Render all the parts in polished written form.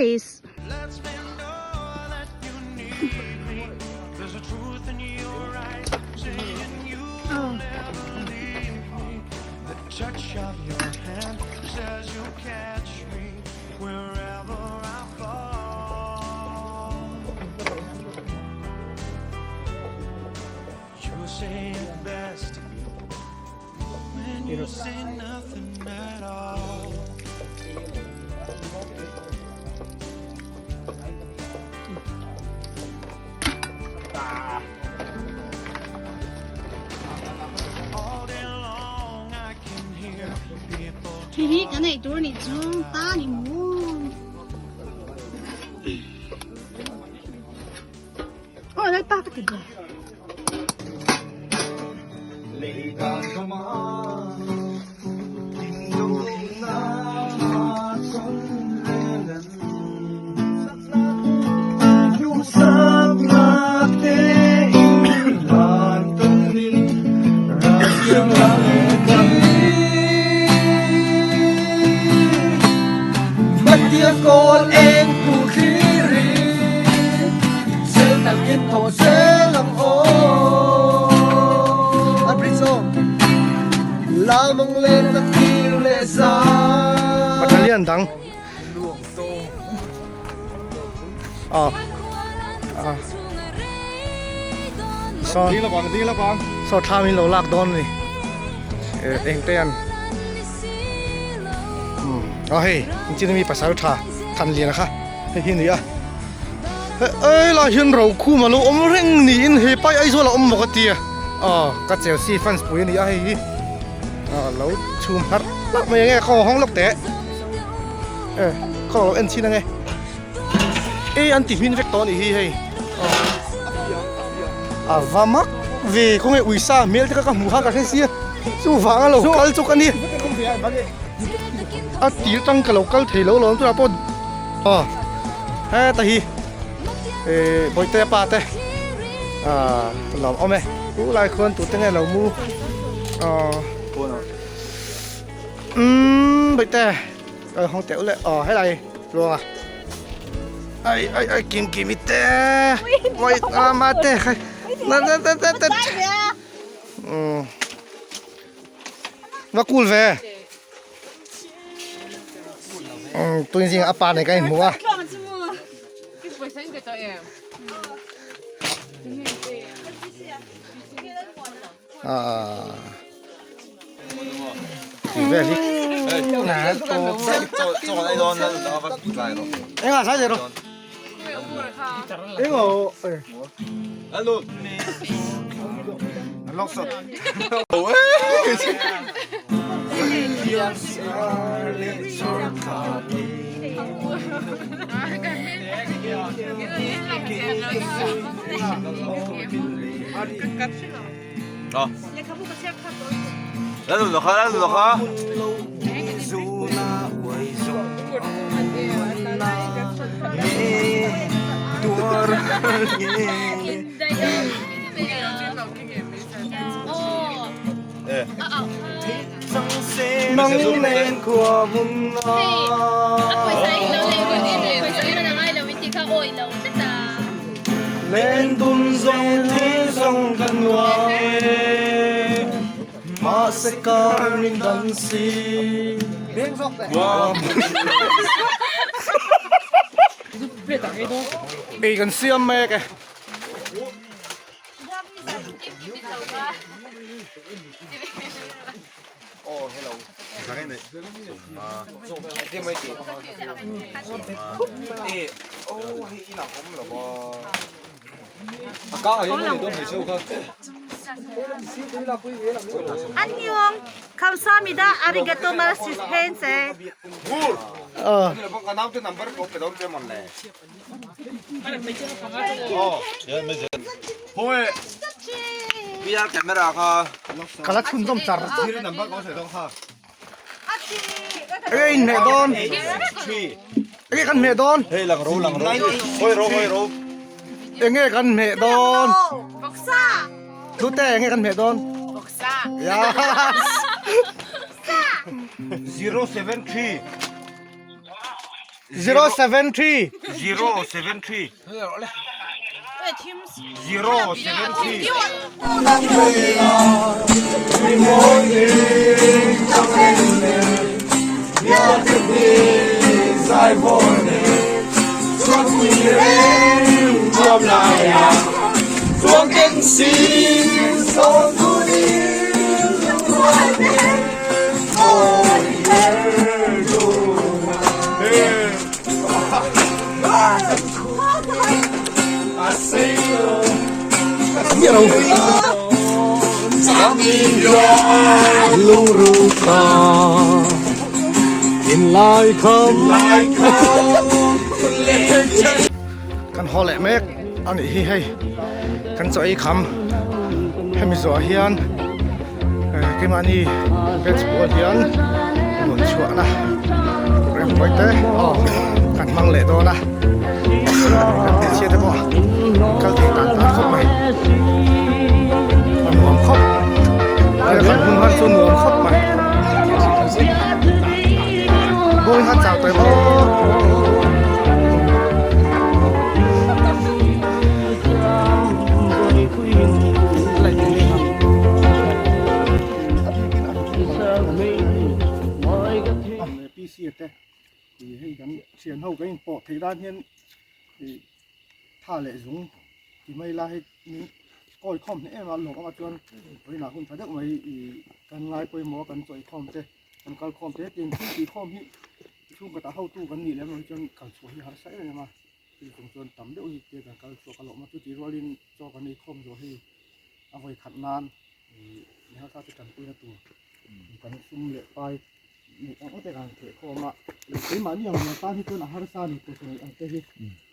place. Khi hi kan ei tur nih chu ta ni mu. Aw lai pa ka ti bawk. Battalion dang à à so so thla min lo lak dawn ni eng te an a hei chin mi pasal tha than lian kha hei hi ni a ei lai hian ro khum alo awm reng niin he pai Aizawl a awm maw ka tia aw ka Chelsea fans pui a ni a hei hi lo chhum harh hlauh mai ange khaw hawng lawk teh e khaw lo en chhin ange ei an ti hmin vek tawh a nih hi hei a va mak ve khawnge uisa hmel te kha ka hmu kha ka hre sia chuvang a lo kal chu ka ni a tir tang ka lo kal thei lo lawm tunah pawh aw heta hi eh bawihte pa te ah lawm awm e u lai khuan tute nge lo mu aw umm bawihte Ơ không tiểu lệ ờ hết này luôn à ai ai ai kim kim ít tê quay à ma tê khai na na na na na ừ nó cool về ừ tôi riêng apa này cái mua à Ei kan siam mek e. Annyeong, kamsahamnida, arigato marasishense. Ka la chhun zawm char Enge in hmeh dawn Enge kan hmeh dawn Enge kan hmeh dawn Tute enge kan hmeh dawn Yes 073 073 073 Kan haw leh mek a nih hi hei kan chaw ei kham hemi zawh hian keimahni batch pawl hian rawn chhuahna program tawi te aw kan hmang leh dawn a kan hmeichhia te pawh kal thei tan tan khawp mai a nuam khawp kan hun hman chu nuam khawp mai Bawng kha chau tawi maw. PC te hei kan thian ho kan inpawh theih dan hian tha leh zung ti mai la hei min kawi khawm hle em a lawm awm a chuan vawiinah hun tha deuh mai ih kan ngai pawimawh a kan chawi khawm te kan kal khawm te tin thil tih khawm hi chhungkhat ah hotu kan nih lem loh hi chuan kal chhuah hi harsa em em a chumi chung chuan tam deuh hi tia kan kal chhuak a lawm a chutih rualin chaw kan ei khawm zawh hi a vawi khat nan ih mi harsa te tanpuina tur kan sum leh pai neih ang ang te kan theh khawm a keimahni ang ang tan hi chuan a harsa a ni pawisa neih ang te hi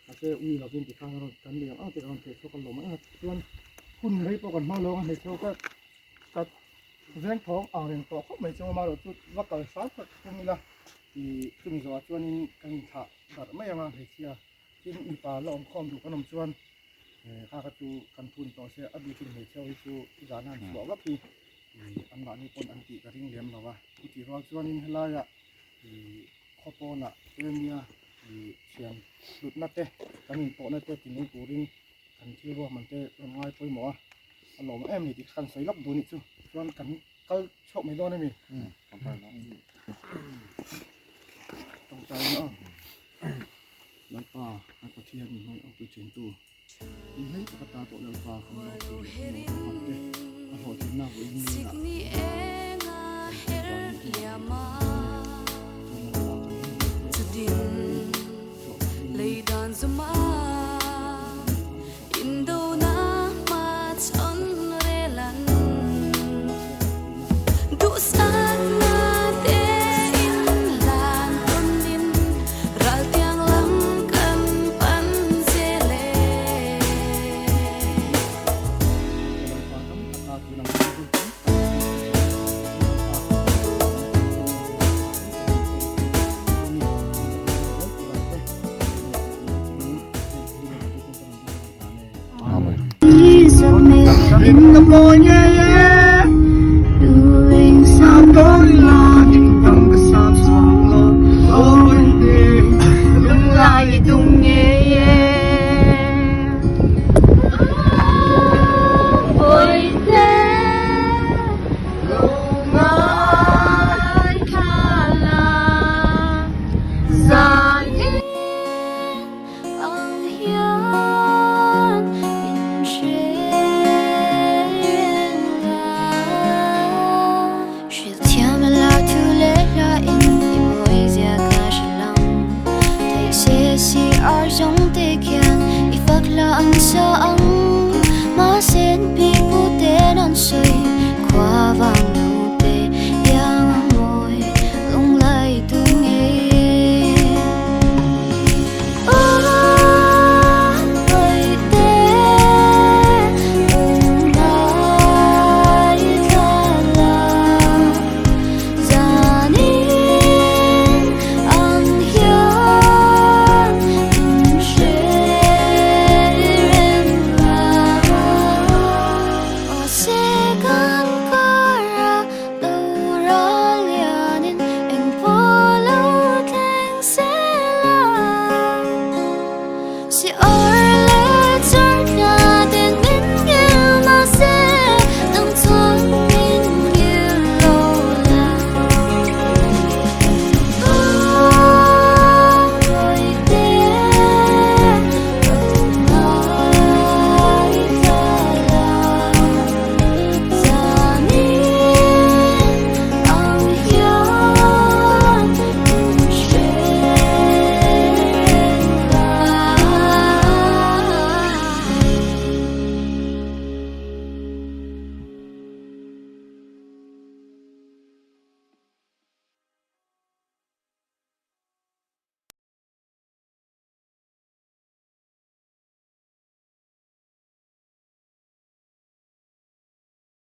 mahse ui lovin tikhan a rawn kan neih ang ang te kan rawn theh chhuak a lawm a chuan hun rei pawh kan hmang lo ang hmeichhe ho kha ka veng thawng ang reng tawh khawp mai chu amaherawh chu va kal hram kha tum ila ih chumi zawhah chuanin kan inthlah darh mai ang a hmeichhia tin mipa la awm khawm duh kan awm chuan kha kha chu kan phun tawh se a bikin hmeichhe ho hi chu zan a han chhuah vak hi ih anmahni pawn an tih ka ring lem lo a chutih rual chuanin helaiah ih khaw pawnah te nia ih thian hlutna te kan inpawhna te ti nung turin kan thil ruahman te rawn ngai pawimawh a a lawm em ni tih kha kan sawi lawk duh a nih chu chuan kan kal chhuak mai dawn a ni tawngtai na aw Lalpa kan Pathian min hmai awpui thin tu in hlei taka ta tawh Lalpa kan lo pui leh kan lo te a hlawhtlinna vawiin